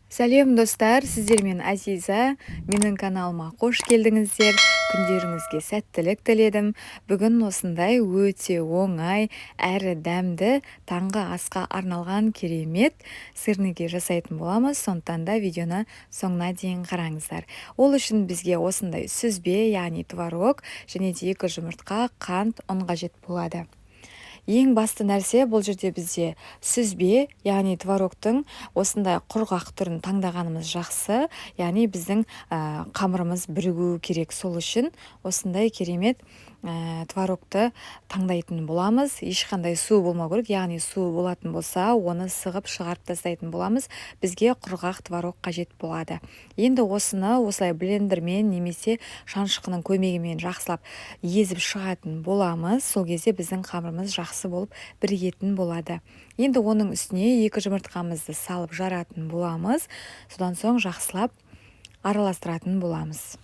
Сәлем, достар! Сіздермен Азиза. Менің каналыма қош келдіңіздер! Күндеріңізге сәттілік тіледім. Бүгін осындай өте оңай әрі дәмді, таңғы асқа арналған керемет сырники жасайтын боламыз. Сондықтан да видеоны соңына дейін қараңыздар. Ол үшін бізге осындай сүзбе, яғни творог, және де екі жұмыртқа, қант, ұн қажет болады. Ең басты нәрсе бұл жерде бізде сүзбе, яғни творогтың осындай құрғақ түрін таңдағанымыз жақсы, яғни біздің қамырымыз бірігуі керек. Сол үшін осындай керемет творогты таңдайтын боламыз. Ешқандай су болмау керек, яғни су болатын болса, оны сығып шығарып тастайтын боламыз. Бізге құрғақ творог қажет болады. Енді осыны осылай блендермен немесе шанышқының көмегімен жақсылап езіп шығатын боламыз. Сол кезде біздің қамырымыз жақсы болып бірігетін болады. Енді оның үстіне екі жұмыртқамызды салып жаратын боламыз. Содан соң жақсылап араластыратын боламыз.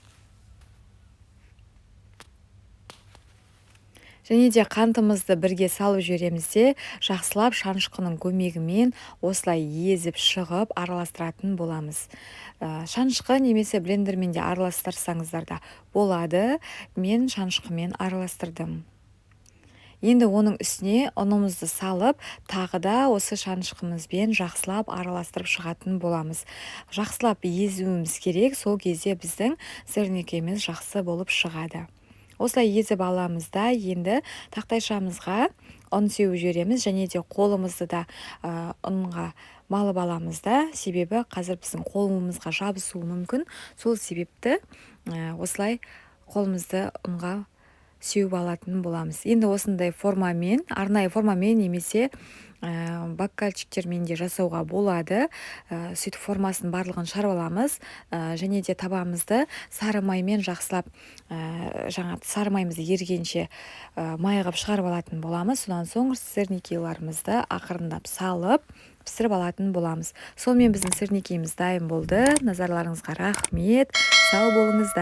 Және де қантымызды бірге салып жібереміз де, жақсылап шанышқының көмегімен осылай езіп шығып араластыратын боламыз. Шанышқы немесе блендермен де араластырсаңыздар да болады. Мен шанышқымен араластырдым. Енді оның үстіне ұнымызды салып, тағы да осы шанышқымызбен жақсылап араластырып шығатын боламыз. Жақсылап езуіміз керек, сол кезде біздің сырникеміз жақсы болып шығады. Осылай езіп аламыз да, енді тақтайшамызға ұн сеуіп жібереміз және де қолымызды да ұнға малып аламыз да, себебі қазір біздің қолымызға жабысуы мүмкін. Сол себепті осылай қолымызды ұнға сеуіп алатын боламыз. Енді осындай формамен, арнайы формамен немесе бокальчиктермен де жасауға болады. Сөйтіп формасын барлығын шығарып аламыз. Және де табамызды сары маймен жақсылап, жаңа сары майымызды ерігенше май қылып шығарып алатын боламыз. Содан соң сырникиларымызды ақырындап салып пісіріп алатын боламыз. Сонымен, біздің сырникиіміз дайын болды. Назарларыңызға рахмет, сау болыңыздар!